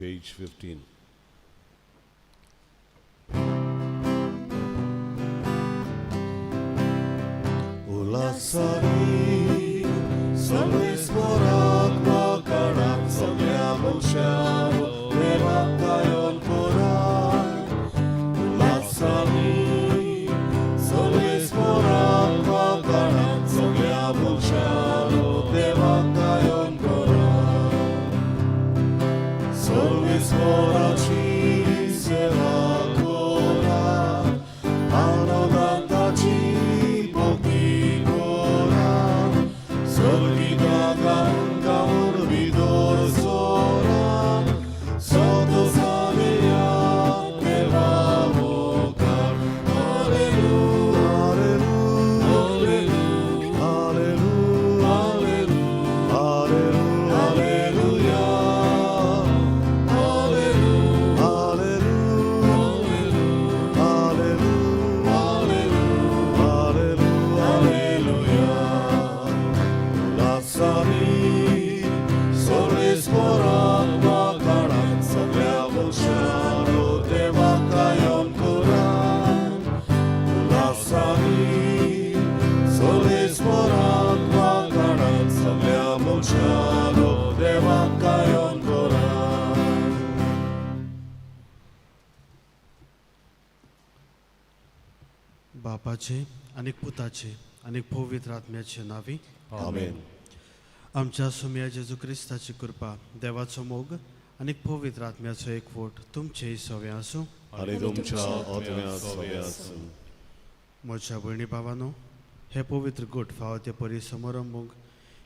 Page 15. उल्हासांनी सर्वेस्पराक वाखाणात सगळ्या मनशांनो देवाक गायन करात. उल्हासांनी सर्वेस्पराक वाखाणात सगळ्या मनशांनो देवाक गायन करात. सर्वेस्पराची सेवा करात, आनंदान ताची भक्ती करात, स्वर्गितां गावन गावन भितर सरात, संतोशान देवा मुखार. Hallelujah, hallelujah, hallelujah, hallelujah, hallelujah, hallelujah. उल्हासांनी सर्वेस्पराक वाखाणात सगळ्या मनशांनो देवाक गायन करात. उल्हासांनी सर्वेस्पराक वाखाणात सगळ्या मनशांनो देवाक गायन करात. बापाचे आनी पुताचे आनी पवित्र आत्म्याचे नांवी. आमेन. आमच्या सोमया जेजू क्रिस्ताची कृपा, देवाचो मोग आनी पवित्र आत्म्याचो एकवट तुमचेय सवे आसूं. आनी तुमच्या आत्म्या सवे आसूं. म्हज्या भयणी भावानो, हे पवित्र गट फावो ते परी समारंभूंक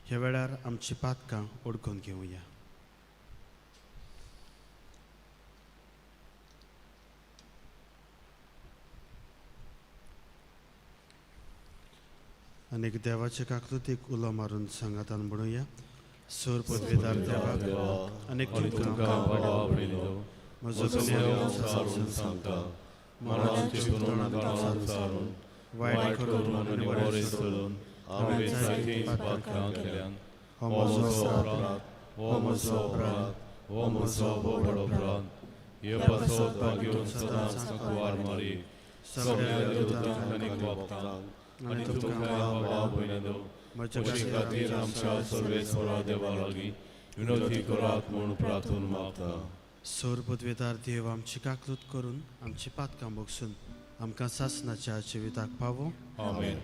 ह्या वेळार आमची पातकां ओडकून घेवया. आनीक देवाचे काकलुतीक उलो मारून सांगातान म्हणुया. सोर पदवीदार देवाक आनीक तुमकां भावा भयणीनो, म्हजो म्हजो गुन्यांव सारून सांगता, मनान चिंतून आनी सारून वायट करून आनी बरें सोडून हांवें जायतीं पातकां केल्यान. हो हो म्हजो म्हजो अपराध, अपराध, हो म्हजो अपराध, हो म्हजो व्हड अपराध. हे पासत भाग्योन सदांच कुवार मारी, सगळ्या देवतांक आनी भक्तांक आनी तुमकां भावा भयणीनो, म्हज्या म्हजे खातीर आमच्या सर्वेस्परा देवा लागीं विनवती करात म्हूण प्रार्थून मागता. सोर पदवेदार देव आमची काकलूत करून आमची पातकां भोगसून आमकां सासनाच्या जिविताक पावो. आमेन.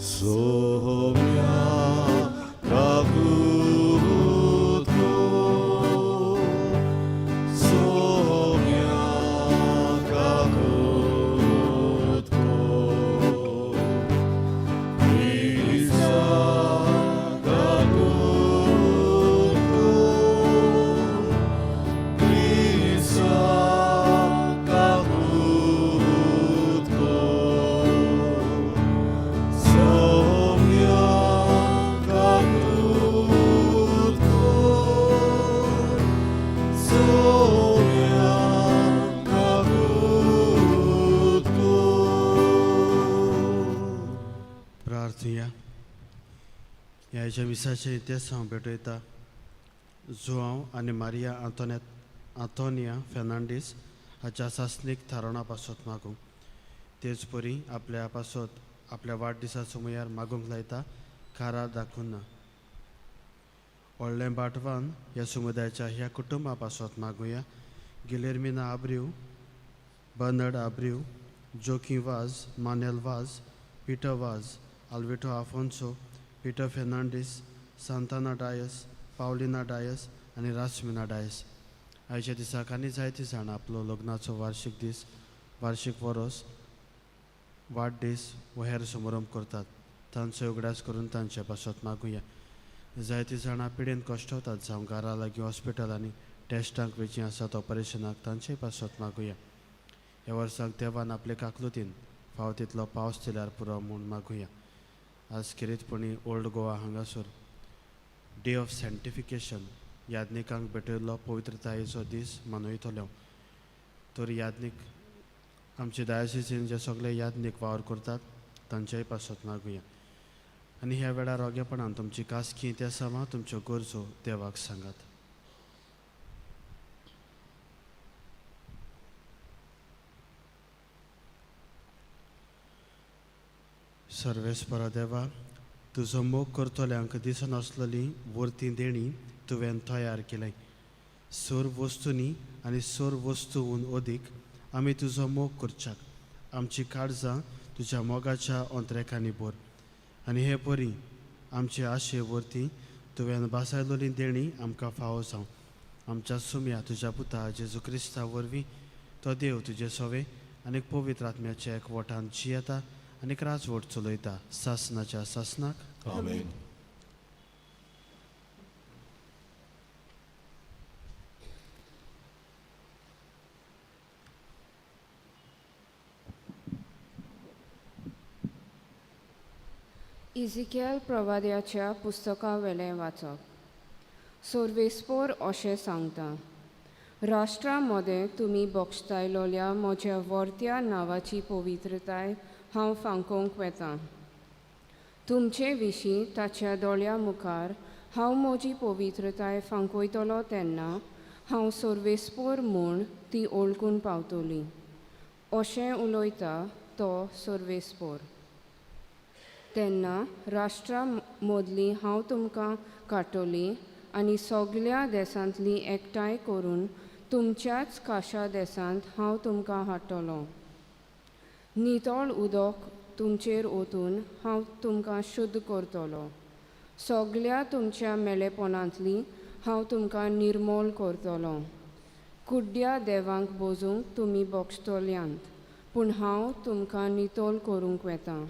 सोम्या काकूत कर, सोम्या काकूत कर, क्रिस्ता काकूत कर, क्रिस्ता काकूत कर, सोम्या काकूत कर, सोम्या काकूत कर. प्रार्थुया. ह्या मिसाचे इतिहास हांव भेटयता जुआंव आनी मारिया आंतोनिया फेर्नांडीस हाच्या सासणीक थारावणा पासत मागूंक, तेच परी आपल्या पासत आपल्या वाडदिसा समयार मागूंक लायता कारा दाखोवना. व्हडलें बाटवान ह्या समुदायाच्या ह्या कुटुंबा पासत मागुया. गिलेर्मिना आब्रीव, बर्नर्ड आब्रीव, जोकी वाज, मानेल वाज, पिटर वाज, आल्विटो आफोन्सो, पिटर फेर्नांडीस, सांताना डायस, पावलिना डायस आनी रासमिना डायस. आयच्या दिसाक आनी जायतीं जाणां आपलो लग्नाचो वार्शीक दीस, वार्शीक वरोस, वाडदीस वा हेर समारंभ करतात. तांचो उगडास करून तांचे पासत मागुया. जायतीं जाणां पिडेन कश्टवतात, जावं घरा लागीं हॉस्पिटलांनी टेस्टांक वेचीं आसात, ऑपरेशनाक, तांचेय पासत मागुया. ह्या वर्साक देवान आपले काकलुतीन फावो तितलो पावस दिल्यार पुरो म्हूण मागुया. आज खेरीतपणी ओल्ड गोवा हांगासर डे ऑफ सँटिफिकेशन, याज्ञिकांक भेटयल्लो पवित्रतायेचो दीस मनयतलो. तर याज्ञीक आमचे डायोसिसीन जे सगळे याज्ञीक वावर करतात तांचेय पासत मागुया. आनी ह्या वेळार रोगेपणान तुमची कासकी तेसांवां तुमच्यो गरजो देवाक सांगात. सर्वेस्परा देवा, तुजो मोग करतल्यांक दिसनासलेली वर्ती देणी तुवें तयार केलें. सोर वस्तूंनी आनी सोर वस्तून अदीक आमी तुजो मोग करच्याक आमची काळजां तुज्या मोगाच्या अंतरेखांनी भर आनी हे परी आमचे आशे वरती तुवें भासायलोली देणी आमकां फावो जावं. आमच्या सुम्या तुज्या पुता जेजू क्रिस्ता वरवीं तो देव तुजे सोवे आनी पवित्र आत्म्याच्या एकवटान जियेता आनी राजवट चलयता सासनाच्या सासनाक. आमेन. इजिकेल प्रवाद्याच्या पुस्तका वेलें वाचप. सोर्वेस्पोर अशें सांगता, राष्ट्रा मदें तुमी बक्षतायलोल्या म्हज्या वर्त्या नांवाची पवित्रताय हांव फांकोवंक वेतां. तुमचे विशीं ताच्या दोळ्या मुखार हांव म्हजी पवित्रताय फांकयतलो तेन्ना हांव सोर्वेस्पोर म्हूण ती ओळखून पावतली, अशें उलयता तो सोर्वेस्पोर. तेन्ना राष्ट्रां मदलीं हांव तुमकां काडटली आनी सगल्या देसांतलीं एकठांय करून तुमच्याच काशा देसांत हांव तुमकां हाडटलो. नितळ उदक तुमचेर ओतून हांव तुमकां शुद्ध करतलो. सगल्या तुमच्या मेलेपणांतली हांव तुमकां निर्मोल करतलो. कुड्ड्या देवांक बोजूंक तुमी बक्षतल्यांत, पूण हांव तुमकां नितळ करूंक वेतां.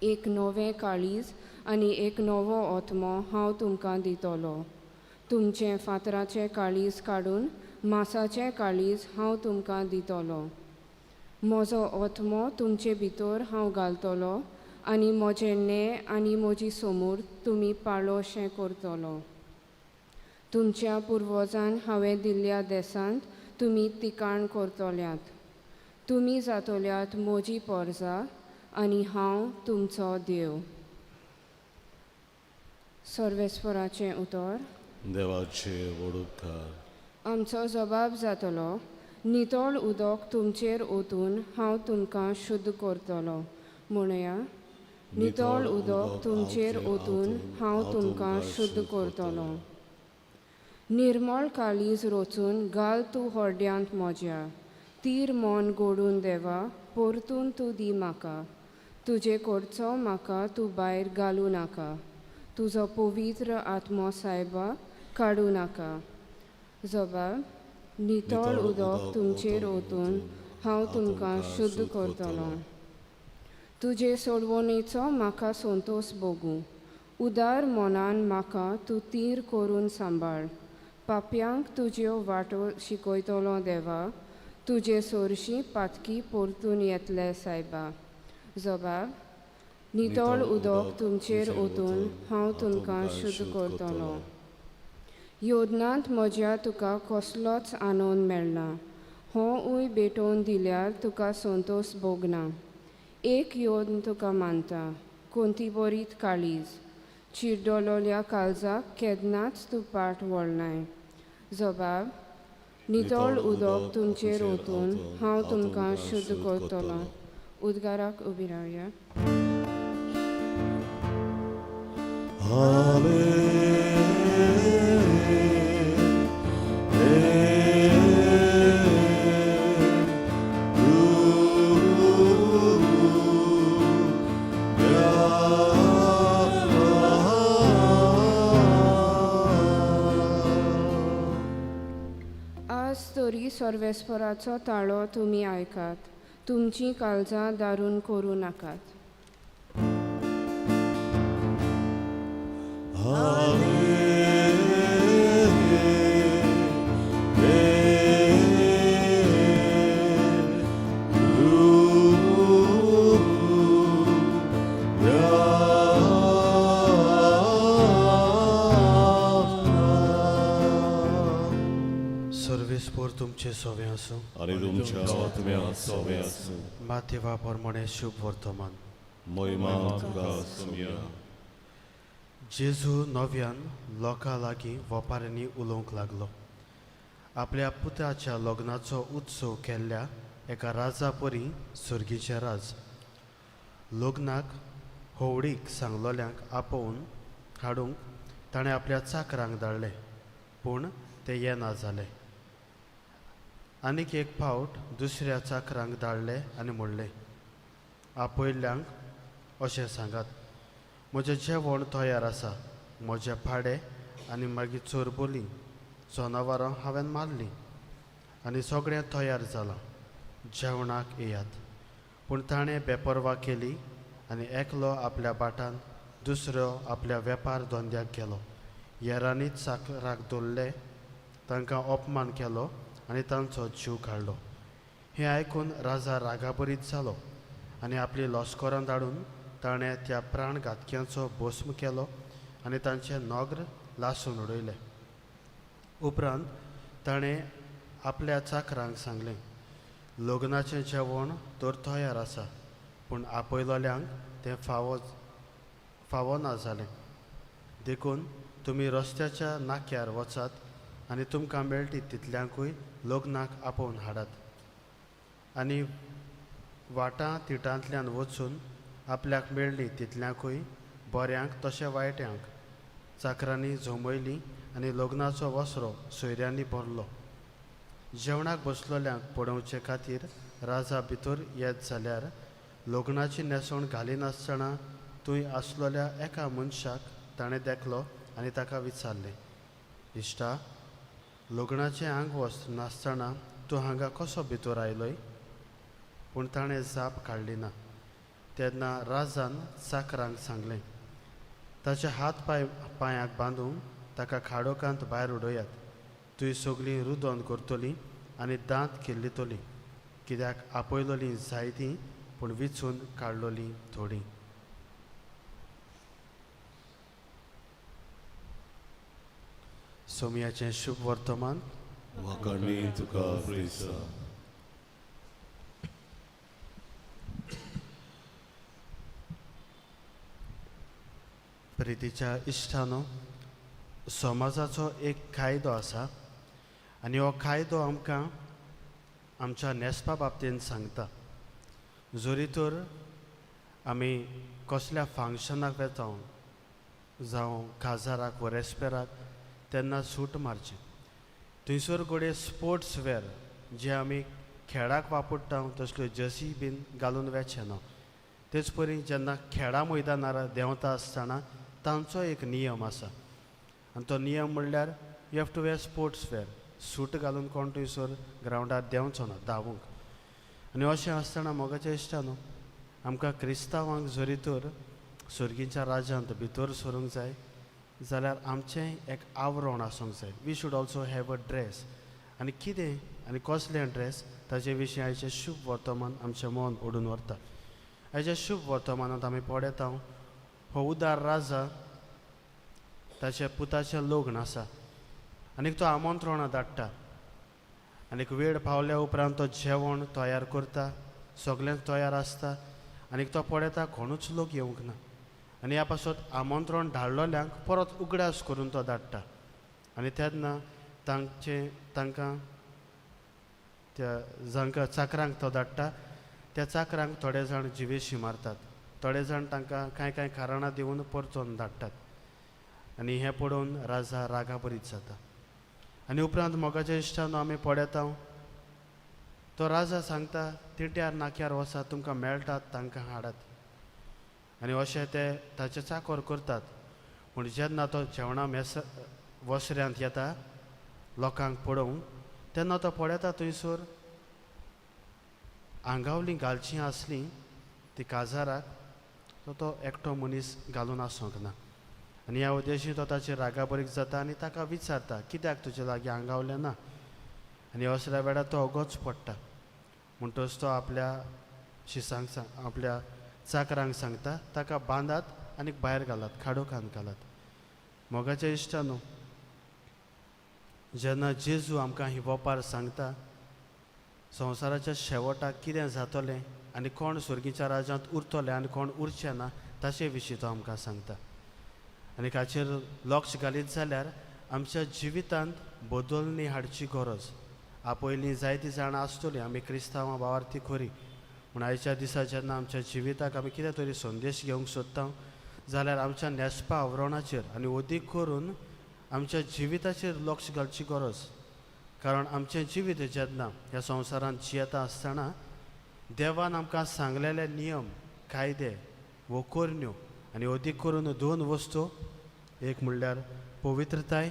एक नवें काळीज आनी एक नवो आत्मो हांव तुमकां दितलो. तुमचें फातराचें काळीज काडून मासाचें काळीज हांव तुमकां दितलो. म्हजो आत्मो तुमचे भितर हांव घालतलो आनी म्हजें नें आनी म्हजी समूर तुमी पाळोशें करतलो. तुमच्या पुर्वजान हांवें दिल्ल्या देसांत तुमी तिकाण करतल्यात. तुमी जातल्यात म्हजी पोरजा आनी हांव तुमचो देव. सर्वेस्वराचें उतर. देवाचे व्हड उपकार. आमचो जबाब जातलो, नितळ उदक तुमचेर ओतून हांव तुमकां शुद्ध करतलो. म्हणया, नितळ उदक तुमचेर ओतून हांव तुमकां शुद्ध करतलो. निर्मळ काळीज रोचून घाल तूं होड्यांत म्हज्या, तीर मन गोडून देवा परतून तूं दी म्हाका. तुजे कडचो म्हाका तूं भायर घालूं नाका, तुजो पवित्र आत्मो सायबा काडूं नाका. जबाब, नितळ उदक तुमचेर ओतून हांव तुमकां शुद्ध करतलो. तुजे सोडवणेचो म्हाका संतोश भोगूं, उदार मनान म्हाका तूं तीर करून सांबाळ. पापयांक तुज्यो वाटो शिकयतलो देवा, तुजे सोरशी पातकी परतून येतले सायबा. जबाब, नितळ उदक तुमचेर ओतून हांव तुमकां शुद्ध करतलो. योदनांत म्हज्या तुका कसलोच आनंद मेळना, होवूय भेटोवन दिल्यार तुका संतोश भोगना. एक योदन तुका मानता, कोणती बरीत काळीज, चिरडलोल्या काळजाक केन्नाच तूं पाट वळनाय. जबाब, नितळ उदक तुमचेर ओतून हांव तुमकां शुद्ध करतलो. उद्गाराक उबी रावया. आज तरी सर्वेस्पराचो ताळो तुमी आयकात, तुमचीं काळजां दारून करूं नाकात. सर्वेस्पोर तुमचे सोवे आसूं आनी तुमच्या आत्म्या सोवे आसूं. मातेवा प्रमाणे शुभ वर्तमान. महिमा तुका सुमया. जेजू नव्यान लोकां लागीं वपाऱ्यांनी उलोवंक लागलो. आपल्या पुताच्या लग्नाचो उत्सव केल्ल्या एका राजा परी सर्गीचें राज. लग्नाक होवडीक सांगलोल्यांक आपोवन हाडूंक ताणें आपल्या चाकरांक धाडले, पूण ते येना जाले. आनीक एक फावट दुसऱ्या चाकरांक धाडले आनी म्हणलें, आपयल्ल्यांक अशें सांगात, म्हजें जेवण तयार आसा, म्हजे पाडे आनी मागीर चोरबोली जनावरां हांवें मारलीं आनी सगळें तयार जालां, जेवणाक येयात. पूण ताणें बेपर्वा केली आनी एकलो आपल्या बाटान, दुसरो आपल्या वेपार धंद्याक गेलो. येरांनी चाकराक दवरले, तांकां अपमान केलो आनी तांचो जीव काडलो. हें आयकून राजा रागाभरीत जालो आनी आपली लश्करां धाडून ताणें त्या प्राणघातक्यांचो भस्म केलो आनी तांचे नग्र लासून उडयले. उपरांत ताणें आपल्या चाकरांक सांगलें, लग्नाचें जेवण तर तयार आसा, पूण आपयलोल्यांक तें फावो ना जालें. देखून तुमी रस्त्याच्या नाक्यार वचात आनी तुमकां मेळटीत तितल्यांकूय लग्नाक आपोवन हाडात. आनी वाटां तिटांतल्यान वचून आपल्याक मेळ्ळी तितल्यांकूय, बऱ्यांक तशें वायट्यांक, चाकरांनी जमयलीं आनी लग्नाचो वसरो सोयऱ्यांनी भरलो. जेवणाक बसलोल्यांक पळोवचे खातीर राजा भितर येत जाल्यार लग्नाची न्हेसवण घालिनासतना थंय आसलोल्या एका मनशाक ताणें देखलो आनी ताका विचारलें, इश्टा, लग्नाचें आंगवस्त्र नासतना तूं हांगा कसो भितर आयलोय? पूण ताणें जाप काडली ना. तेन्ना राजान चाकरांक सांगलें, ताचे हात पांय पांयाक बांदून ताका खाडोकांत भायर उडयात. थंय सगळीं रुदोन करतलीं आनी दांत किल्लितलीं, कित्याक आपयलोलीं जायतीं पूण विचून काडलोलीं थोडीं. सोमयाचें शुभ वर्तमान. वाखाणी तुका क्रिस्ता. प्रितीच्या इश्टानो, समाजाचो एक कायदो आसा आनी हो कायदो आमकां आमच्या न्हेसपा बाबतींत सांगता. जरी तर आमी कसल्या फंक्शनाक वेता जावं काजाराक वा रेस्पेराक, तेन्ना सूट मारचें. थंयसर घडये स्पोर्ट्स वेर जे आमी खेळाक वापरता तसल्यो जर्सी बीन घालून वेचें ना. तेच परी जेन्ना खेळा मैदानार देंवता आसतना तांचो एक नियम आसा आनी तो नियम म्हणल्यार you have to wear sports wear. Suit घालून कोण थंयसर ग्रावंडार देंवचो ना धांवूंक. आनी अशें आसतना मोगाच्या इश्टा न्हू, आमकां क्रिस्तांवांक जरी तर सर्गीच्या राज्यांत भितर सरूंक जाय जाल्यार आमचें एक आवरण आसूंक जाय. We should also have a dress. आनी कितें आनी कसलें ड्रेस ताजे विशीं आयचें शुभ वर्तमान आमचें मन ओडून व्हरता. आयच्या शुभ वर्तमानांत आमी पळयता हो उदार राजा, ताच्या पुताचें लग्न आसा आनीक तो आमंत्रणां धाडटा आनीक वेळ पावल्या उपरांत तो जेवण तयार करता, सगळें तयार आसता आनीक तो पळयता कोणूच लोक येवंक ना आनी ह्या पासत आमंत्रण धाडलोल्यांक परत उगडास करून तो धाडटा. आनी तेन्ना तांचे तांकां त्या जांकां चाकरांक तो धाडटा त्या चाकरांक थोडे जाण जिवेशी मारतात, थोडे जाण तांकां कांय कांय कारणां दिवन परतून धाडटात. आनी हें पळोवन राजा रागाभरीत जाता. आनी उपरांत मोगाच्या इश्टान आमी पळयता तो राजा सांगता तिट्यार नाक्यार वचात, तुमकां मेळटात तांकां हाडात. आनी अशें ते ताचें चाकोर करतात. पूण जेन्ना तो जेवणा मेस वसऱ्यांत येता लोकांक पळोवंक तेन्ना तो पळयता थंयसर आंगावली घालचीं आसलीं ती काजाराक तो तो एकटो मनीस घालून आसूंक ना. आनी ह्या उद्देशी तो ताचेर रागाभरीत जाता आनी ताका विचारता कित्याक तुजे लागीं आंगावलें ना. आनी असल्या वेळार तो ओगोच पडटा. म्हणटच तो आपल्या शिसांक आपल्या चाकरांक सांगता ताका बांदात आनी भायर घालात, खाडोखान घालात. मोगाच्या इश्टानो, जेन्ना जेजू आमकां ही वपार सांगता संवसाराच्या शेवटाक कितें जातलें आनी कोण सर्गीच्या राज्यांत उरतलें आनी कोण उरचें ना ताचे विशीं तो आमकां सांगता. आनी हाचेर लक्ष घालीत जाल्यार आमच्या जिवितांत बदलणी हाडची गरज. आपयलीं जायतीं जाणां आसतलीं आमी क्रिस्तांवां भावार्थी खरी, पूण आयच्या दिसा जेन्ना आमच्या जिविताक आमी कितें तरी संदेश घेवंक सोदता जाल्यार आमच्या न्हेसपा आवरणाचेर आनी अदीक करून आमच्या जिविताचेर लक्ष घालची गरज. कारण आमचें जिवीत जेन्ना ह्या संवसारांत जियेता आसतना देवान आमकां सांगलेले नियम कायदे वो करण्यो आनी अदीक करून दोन वस्तू, एक म्हणल्यार पवित्रताय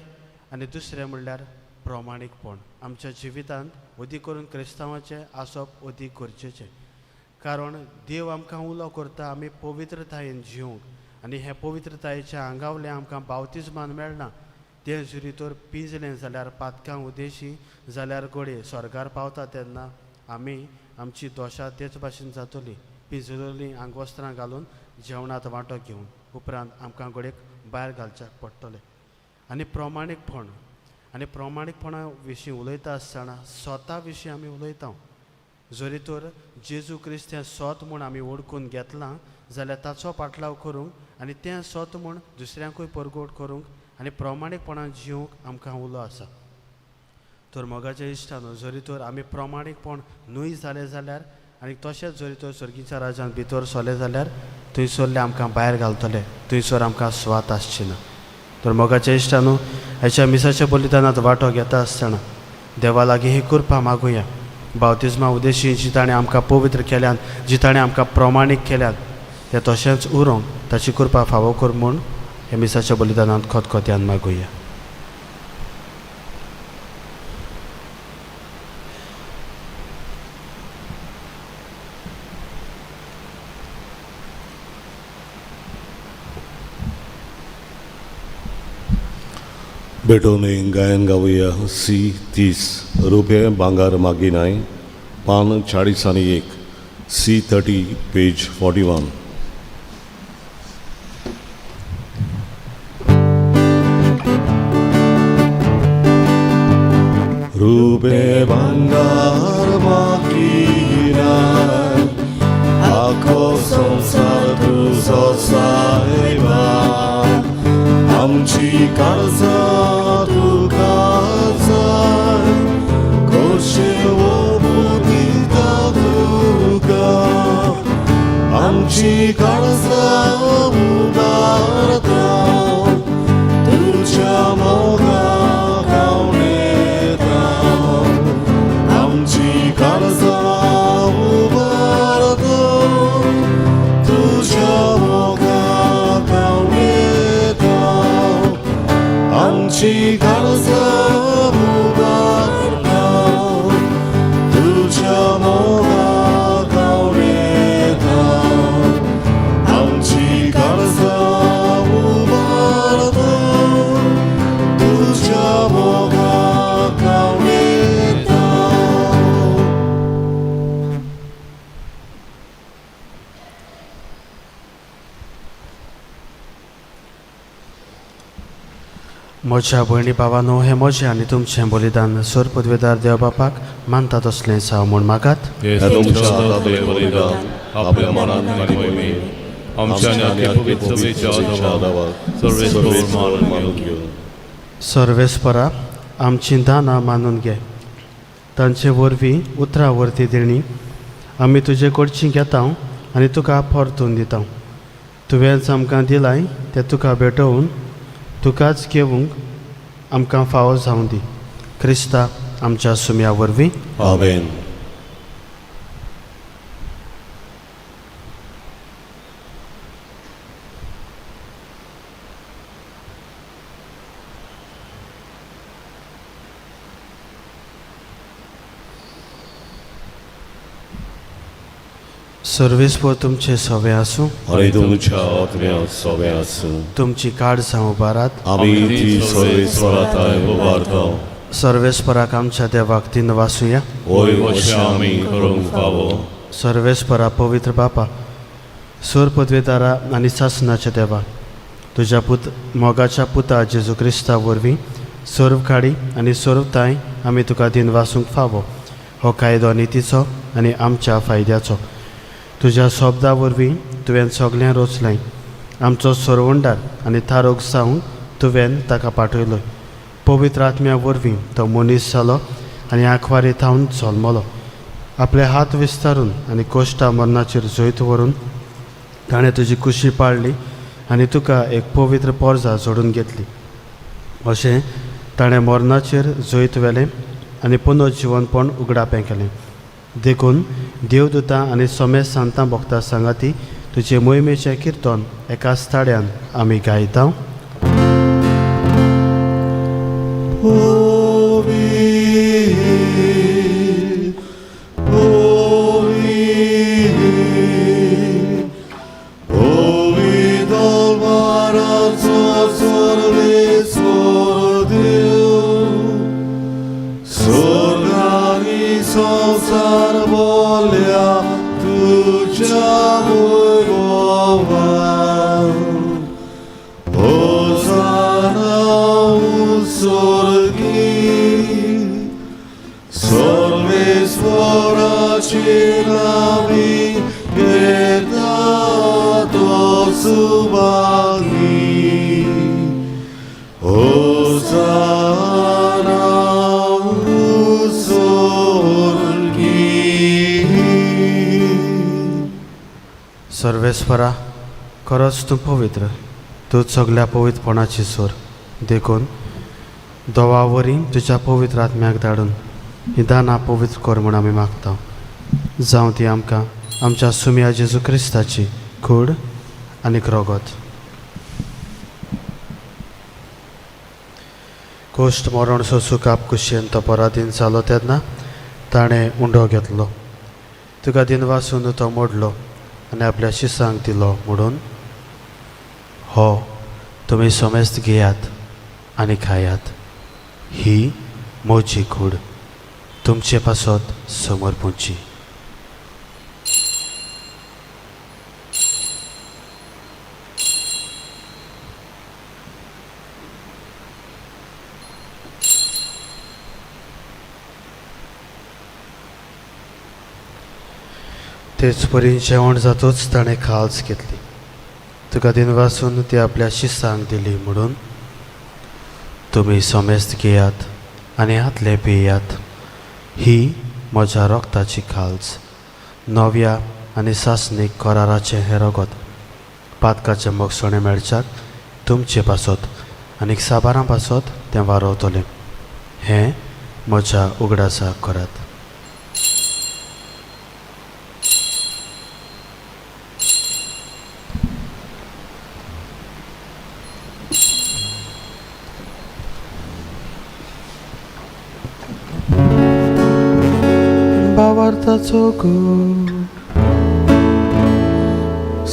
आनी दुसरें म्हणल्यार प्रमाणीकपण. आमच्या जिवितांत अदीक करून क्रिस्तांवाचें आसप अदीक गरजेचें, कारण देव आमकां उलो करता आमी पवित्रतायेन जिवंक आनी हें पवित्रतायेच्या आंगावलें आमकां बावतिजमान मेळना. तें जरी तर पिंजलें जाल्यार पातकां उदेशी जाल्यार घडये स्वर्गार पावता तेन्ना आमी आमची दोशा तेच भाशेन जातली, पिंजलेलीं आंगवस्त्रां घालून जेवणांत वांटो घेवन उपरांत आमकां घडयेक भायर घालच्याक पडटलें. आनी प्रमाणीकपण, आनी प्रमाणीकपणा विशीं उलयता आसतना स्वता विशीं आमी उलयता. जरी तर जेजू क्रिस्त हें सोत म्हूण आमी वळखून घेतलां जाल्यार ताचो पाटलाव करूंक आनी तें सोत म्हूण दुसऱ्यांकूय परगट करूंक आनी प्रमाणीकपणान जिवंक आमकां उलो आसा. तर मोगाच्या इश्टानो, जरी तर आमी प्रमाणीकपण न्हय जालें जाल्यार आनी तशेंच जरी तर सर्गीच्या राजान भितर सरले जाल्यार थंयसरले आमकां भायर घालतले, थंयसर आमकां स्वात आसची ना. तर मोगाच्या इश्टानो, हाच्या मिसाच्या बलिदानांत वांटो घेता आसतना देवा लागीं ही कृपा मागुया. बावतिज्मा उद्देशी जी ताणें आमकां पवित्र केल्यान, जी ताणें आमकां प्रमाणीक केल्यात, तें तशेंच उरोंक ताची कृपा फावो कर म्हूण ह्या मिसाच्या बलिदानांत खतखत्यान मागुया. भेटोवन गायन गावया सी 30 रुपये भांगर मागिनाय पान 40 आनी 1 सी 30 पेज 41. रुपे भांगर मागिनाय आखो संवसार तुजो सायबा, आमची काळजां तुका जाय, खोशेन दिता तुका, आमची काळजां उबारता तुज्या मोगाक हांव, आमची काळजां उबारता तुज्या मोगाक हांव, आमची काळजां उबारता तुज्या मोगाक हांव, आमची काळजां उबारता तुज्या मोगाक हांव. म्हज्या भयणी भावानो, हें म्हजें आनी तुमचें बलिदान सर पदवेदार देव बापाक मानता तसलें जावं म्हूण मागात. हे तुमच्या हातांतलें बलिदान आपल्या मनान आनी मोहिमेन आमच्या आनी आख्या पवित्र सभेच्या आदावाक सर्वेस्पर मानून घेवन सर्वेस्परा आमचीं दानां मानून घे, तांचे वरवीं उतरां वरती देणी आमी तुजे कडची घेता आनी तुका परतून दिता. तुवेंच आमकां दिलाय तें तुका भेटोवन तुकाच घेवंक आमकां फावो जावं दी. क्रिस्ता आमच्या सुम्या वरवीं. आमेन. सर्वेस्पर तुमचे सवे आसूं आनी तुमच्या आत्म्यांत सोबें आसूं. तुमची काळजां उबारात. आमी ती सर्वेस्परा थांय उबारता. सर्वेस्पराक आमच्या देवाक तीन वासुया. वय अशें आमी करूंक फावो. सर्वेस्परा पवित्र बापा, सोर पदवेदारा आनी सासनाच्या देवा, तुज्या पुत मोगाच्या पुता जेजू क्रिस्ता वरवीं सर्व काडी आनी सर्व तांय आमी तुका दिन वासूंक फावो. हो कायदो नितीचो आनी आमच्या फायद्याचो. तुज्या शब्दा वरवीं तुवें सगळें रचलें आमचो सोरवंडार आनी थारोग जावंक तुवें ताका पाठयलो. पवित्र आत्म्या वरवीं तो मनीस जालो आनी आंकवारी थावन जल्मलो. आपले हात विस्तारून आनी कोश्टा मरणाचेर जैत व्हरून ताणें तुजी कुशी पाळ्ळी आनी तुका एक पवित्र पोरजा जोडून घेतली. अशें ताणें मरणाचेर जैत व्हेलें आनी पुनर्जिवनपण उगडापें केलें. देखून देवदूतां आनी समेस्त सांतां भक्तां सांगाती तुजे मोहिमेचें किर्तन एकाच ताळ्यान आमी गायता. सर्वेस्परा, खरोच तूं पवित्र, तूं सगल्या पवित्रपणाची सोर. देखून दोवा वरी तुज्या पवित्र आत्म्याक धाडून ही दानां पवित्र कर म्हूण आमी मागता. जावं ती आमकां आमच्या सुम्या जेजू क्रिस्ताची कूड आनी रगत. कोश्ट मरण सोसूक आपकुशेन तो पराधीन जालो तेन्ना ताणें उंडो घेतलो. तुका दिनवासून तो मोडलो आनी आपल्या शिसांक दिलो म्हणून, हो तुमी समेस्त घेयात आनी खायात, ही म्हजी कूड तुमचे पासत समर्पूची. तेच परी जेवण जातूच ताणें खाल्स घेतली. तुका दिनवासून ती आपल्या शिसांक दिली म्हणून, तुमी समेस्त घेयात आनी हातले पियात, ही म्हज्या रगताची खाल्स, नव्या आनी सासणीक कराराचें हें रगत, पातकाचें मोगसणें मेळच्याक तुमचे पासत आनी साबारां पासत तें वारवतलें. हें म्हज्या उगडासाक करात.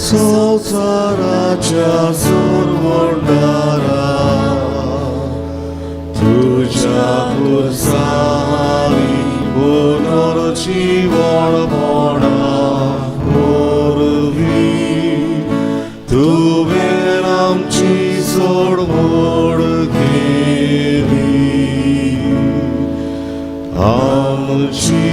संवसाराच्या सोरवंडारा तुज्या पुरसारी पुनर्जिवणपणा वरवीं तुवें आमची सोडमोड केली. आमची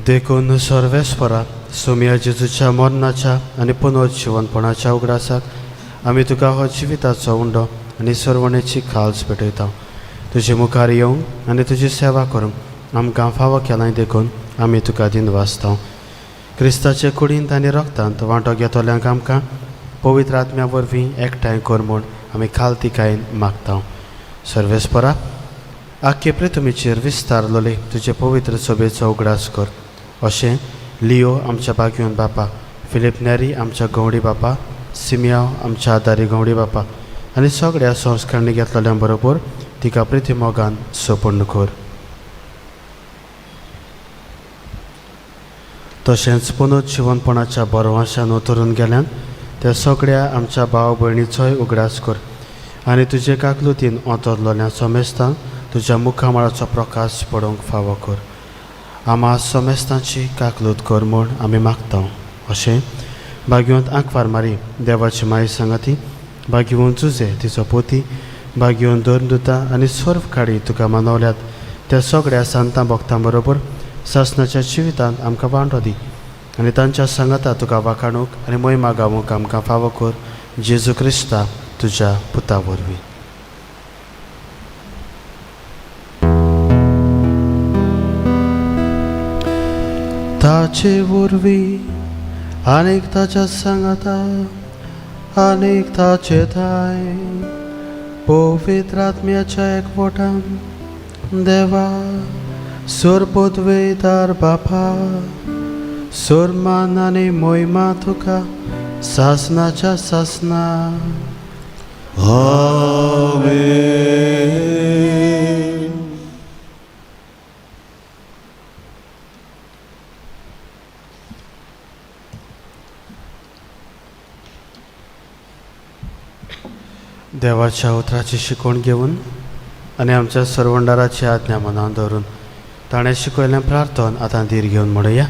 देखून सर्वेस्परा, सोम्या जेजूच्या मरणाच्या आनी पुनर्जिवनपणाच्या उगडासाक आमी तुका हो जिविताचो उंडो आनी सर्वणेची खाल्स पेटयता. तुजे मुखार येवंक आनी तुजी सेवा करूंक आमकां फावो केलाय देखून आमी तुका दिनवासता. क्रिस्ताचे कुडींत आनी रक्तांत वांटो घेतल्यांक आमकां पवित्र आत्म्या वरवीं एकठांय कर म्हूण आमी खालतिकायेन मागता. सर्वेस्परा, आख्खे पृथ्वीचेर विस्तारलोले तुजे पवित्र सभेचो उगडास कर. अशें लियो आमच्या बागयोन बापा, फिलीप नेरी आमच्या गवडी बापा, सिमियाव आमच्या आदारी गवडी बापा आनी सगळ्या संस्करणी घेतलेल्या बरोबर तिका प्रिती मोगान सोपूर्ण कर. तशेंच पुनर्जिवनपणाच्या बरवाशान उतरून गेल्यान त्या सगळ्या आमच्या भाव भयणीचोय उगडास कर आनी तुजे काकलुतीन ओतरलोल्या समेस्तांक तुज्या मुखामळाचो प्रकाश पडोवंक फावो कर. आमा समेस्तांची काकलूत कर म्हूण आमी मागता. अशें बागयोंत आंकवार मारी देवाची माई सांगाती, बागयोन जुजे तिचो पोती, बागयोन धर्मदुता आनी सर्व काडी तुका मानवल्यात त्या सगळ्या सांतां भक्तां बरोबर सासनाच्या जिवितांत आमकां वांटो दी आनी तांच्या सांगाता तुका वाखाणूक आनी मोहिमा गावूंक आमकां फावो कर जेजू क्रिस्ता तुज्या पुता वरवीं. ताचे वरवीं आनीक ताच्या सांगाता आनीक ताचे थाय पवित्र आत्म्याच्या एकवटान देवा सोरपोतवेदार बापा सोरमान आनी मोहिमा तुका सासनाच्या सासना. आमेन. देवाच्या उतराची शिकवण घेवन आनी आमच्या सरवंडाराची आज्ञा मनान धरून ताणें शिकयल्लें प्रार्थन आतां धीर घेवन म्हणुया.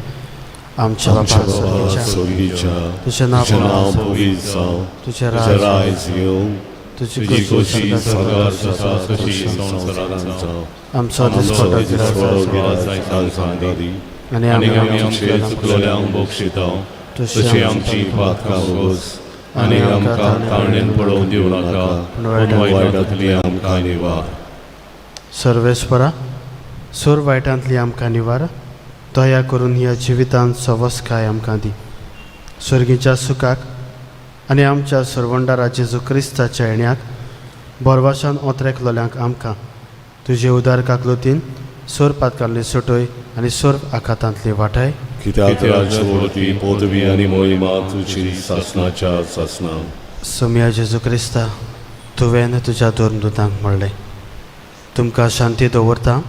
आमच्या आमच्या बापा बाबा स्वर्गीच्या, स्वर्गीच्या, तुजें नांव तुजें नांव पवित्र पवित्र जावं, तुजें तुजें राज राज येवं, तुजी तुजी खोशी खोशी स्वर्गात स्वर्गार जाता तशी संवसारांत जावं. आमचो आमचो दिसपटो दिसपटो गिराज गिराज आयज आमकां दी. आनी आनी आमी आमी आमचे चुकलोल्यांक बक्षिता तशी आमची पातकां उगोस आनी आमकां ताळणेन पडोवंक दिवं नाका, पूण वायटांतली आमकां निवार. सर्वेस्परा सोर वायटांतली आमकां निवार दया करून ह्या जिवितांत सवसकाय आमकां दी. स्वर्गीच्या सुखाक आनी आमच्या सरवंडारा जेजू क्रिस्ताच्या येण्याक बोरवाशान ओतरेकलोल्यांक आमकां तुजे उदार काकलुतीन सोर पातकांतली सुटय आनी सोर आखातांतली वाटाय. कित्याक राजवटी पदवी आनी मोहिमा तुजी सासनाच्या सासना. सोम्या जेजू क्रिस्ता, तुवें तुज्या धर्मदूतांक म्हणलें, तुमकां शांती दवरता,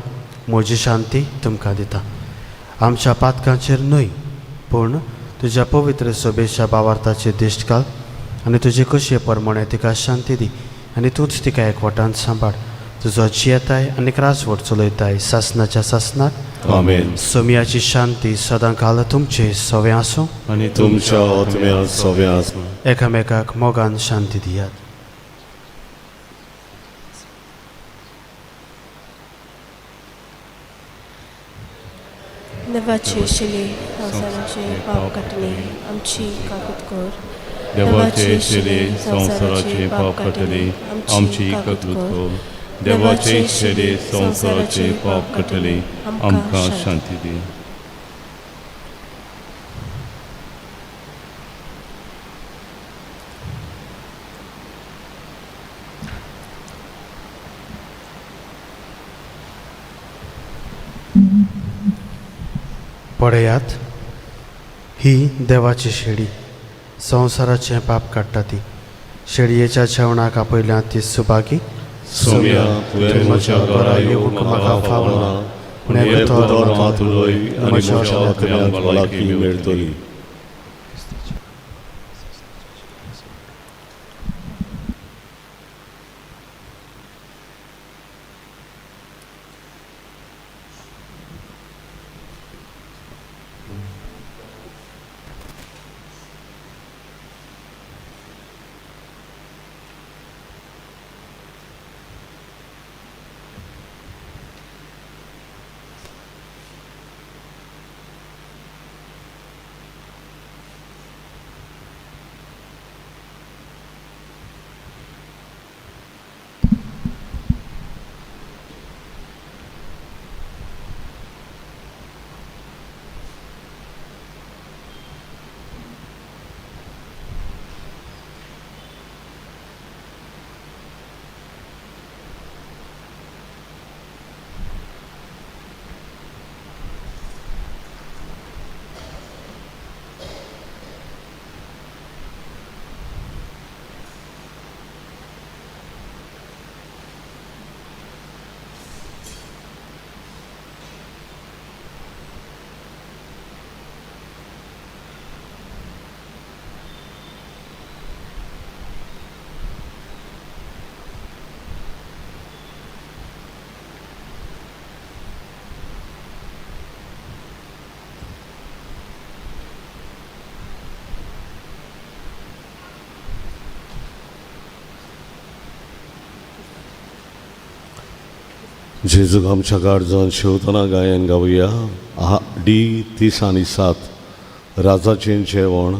म्हजी शांती तुमकां दिता. आमच्या पातकांचेर न्हय पूण तुज्या पवित्र सोबेच्या बावार्थाचेर दिश्ट घाल आनी तुजे कशे प्रमाणे तिका शांती दी आनी तूंच तिका एकवटान सांबाळ. तुजो जियेताय आनी राजवट चलयताय सासनाच्या सासनाक. आमेन. सोम्याची शांती सदां काल तुमचे सवें आसूं आनी तुमच्या आत्म्या सवें आसूं. एकामेकाक मोगान शांती दियात. देवाचे शिले संवसाराचे पाप काटले आमची काकूत कर. देवाचे शिले संवसाराचे पाप काटले आमची ककलूत कर. देवाचे शिले संवसाराचे पाप काटले आमकां शांती दी. पळयात, ही देवाची शेळी संवसाराचें पाप काडटा ती. शेळयेच्या जेवणाक आपयल्या ती सुभागी. सोम्या, तुवें म्हज्या घरा येवंक म्हाका फावना, पूण एक उतर मात उलय आनी म्हज्या आत्म्याक भलायकी मेळटली. जेजूक आमच्या काळजान शेवतना गायन गावया. डी 30 आनी 7, राजाचें जेवण,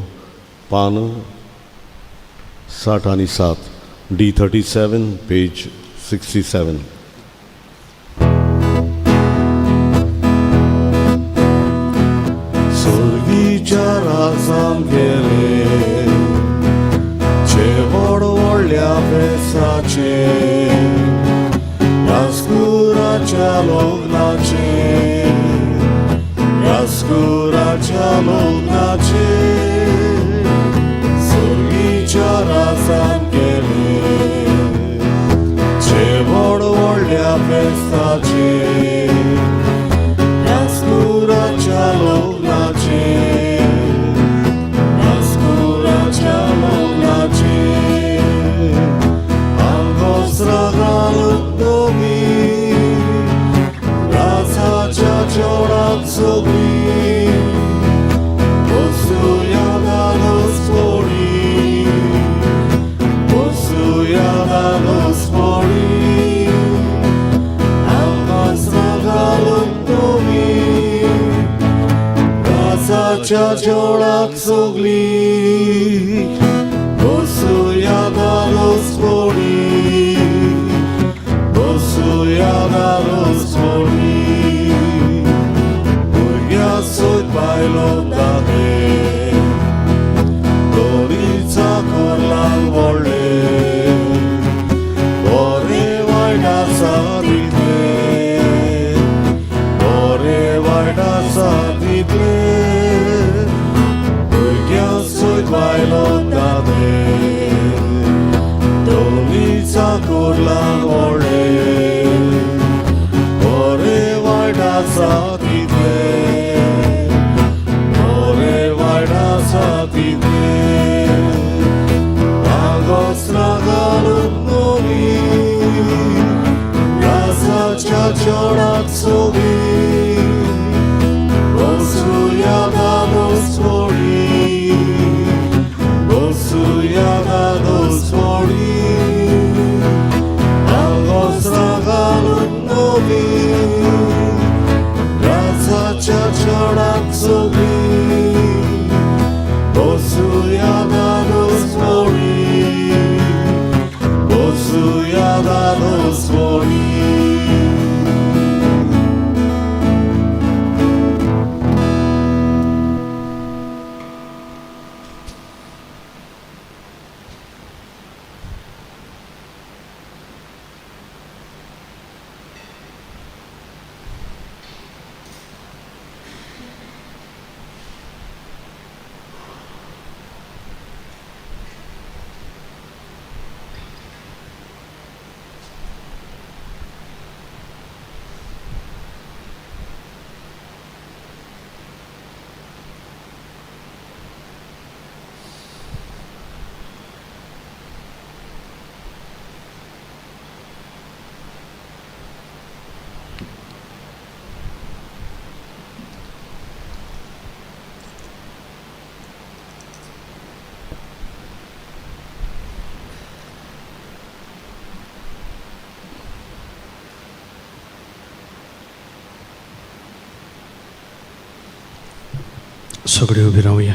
पान 60 आनी 7, डी 37 पेज 67. सुर्गीच्या राजान केलें जेवण व्हडल्या फेसाचें, राजकुराच्या लग्नाचें, राजकुराच्या लग्नाचें. सुर्गीच्या राजान केलें जेवण व्हडल्या फेस्ताचें, राजकुराच्या लग्नाचें, राजकुराच्या लग्नाचें. आंगोस्रा घालून दोगी राजाच्या जेवणाक सगळीं बसुया दादोस पोळी, बसुया दादोस पोळी. आंगोस्रा घालून दोगी राजाच्या जेवणाक सगळीं बसुया दादोस पोळी, बसुया दादोस पोळी. भुरग्यां सयत बायलो दादले दोनी चाकर लाल व्हडले, बरें वायट आसा तितलें, बरें वायट आसा तितलें. भुरग्यां सयत बायलो दादले दोनी चाकर लाल व्हडले, बरें वायट आसा तितलें, बरें वायट आसा तितलें. आंगोस्त्रां घालून नवी राजाच्या जेवणाक सगळीं बसुया दादोस पोळी, बसुया दादोस पोळी. आंगोस्त्रां घालून नवी राजाच्या जेवणाक सगळीं बसुया दादोस पोळी, बसुया दादोस पोळी. सगळे उबी रावया.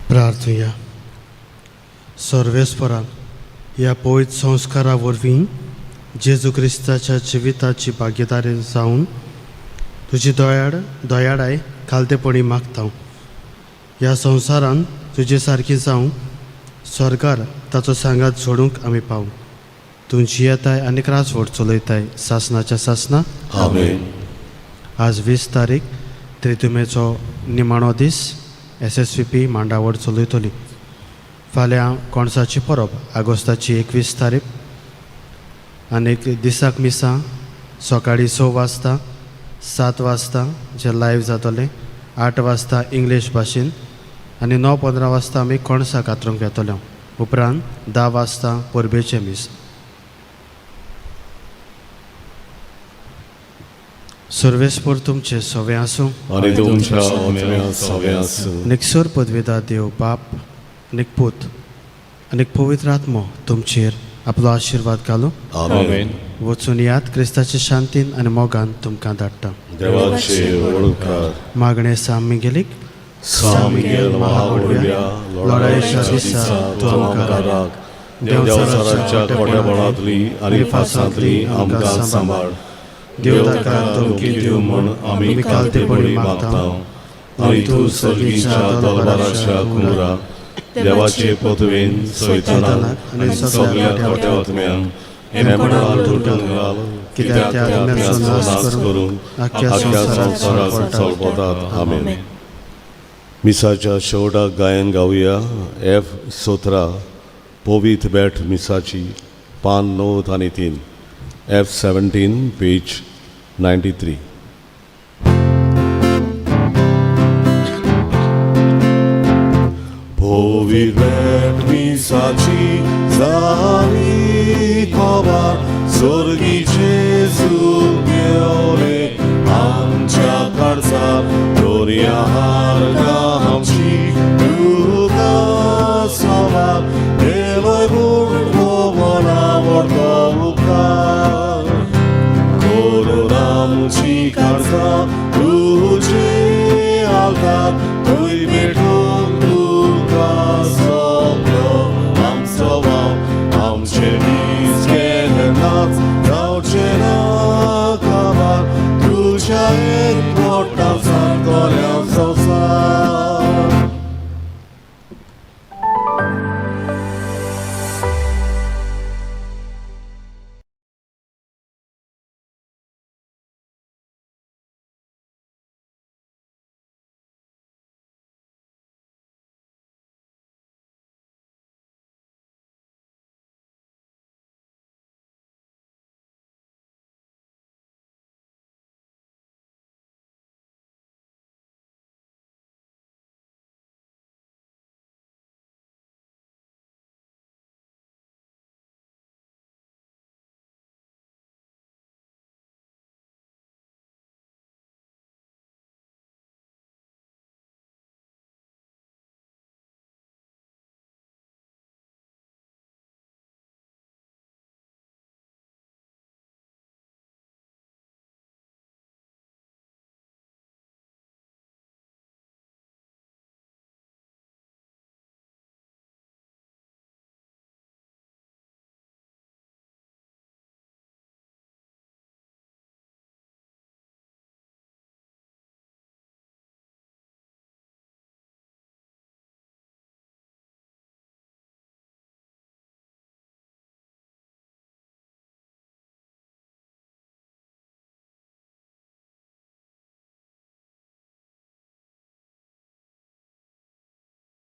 प्रार्थुया. सर्वेस्परा ह्या पवित्र संस्कारा वरवीं जेजू क्रिस्ताच्या जिविताची भागीदारी जावन तुजी दयाळाय खालतेपणी मागता. ह्या संवसारान तुजे सारकी जावं स्वर्गार ताचो सांगात जोडूंक आमी पावूं. तूं जियेताय आनी राजवट चलयताय सासनाच्या सासना. आमेन. आज 20 तारीख त्रितुमेचो निमाणो दीस. SSVP मांडावळ चलयतली. फाल्यां कोणसाची परब आगोस्ताची 21 तारीख आनीक दिसाक मिसां सकाळीं 6 वाजता 7 वाजता जे लायव्ह जातलें, 8 वाजता इंग्लीश भाशेन आनी 9:15 वाजता आमी कोणसा कातरूंक येतले. उपरांत 10 वाजता परबेचें मीस. सर्वेस्पर तुमचें सवें आसूं आनी तुमच्या आत्म्या सवें आसूं. निक्षर पदवेदार देव बाप आनी पूत आनी पवित्र आत्मो तुमचेर आपलो आशिर्वाद घालूं. आमेन. वचून यात, क्रिस्ताचे शांतीन आनी मोगान तुमकां धाडटा. देवाचे वळखार. मागणें सां मिगेलीक. सां मिगेल महावडव्या, लढायेच्या दिसा तूं आमकां राख. देवचाराच्या कोट्याबळांतली आनी फासांतली आमकां सांबाळ. देव ताका धमकी दिवं म्हूण आमी कालतेपणी मागता आनी तूं सर्गीच्या तलवाराच्या कुमरा देवाचे पदवेन सैतानाक आनी सगल्या खोट्या आत्म्यांक हेमणां तुटून घाल, कित्याक त्या आत्म्याचो नाश करून आख्या संवसाराक चलपतात. आमेन. मिसाच्या शेवटाक गायन गावया एफ 17, पवित्र बेट मिसाची, पान 9 आनी 3, एफ 17, पेज 93. पवित्र बेट मिसाची जाली खबर, स्वर्गी जेजू घेवले आमच्या काळजार, दर्या हारगा आमची तुका सवार, गेलोय म्हूण भोवना उपकार. करून आमची काळजां तुजे आल्तार, थंय भेटूंक तुका सगलो आमचो वाव, आमचे मीस केन्नाच जावचें ना काबार, तुज्या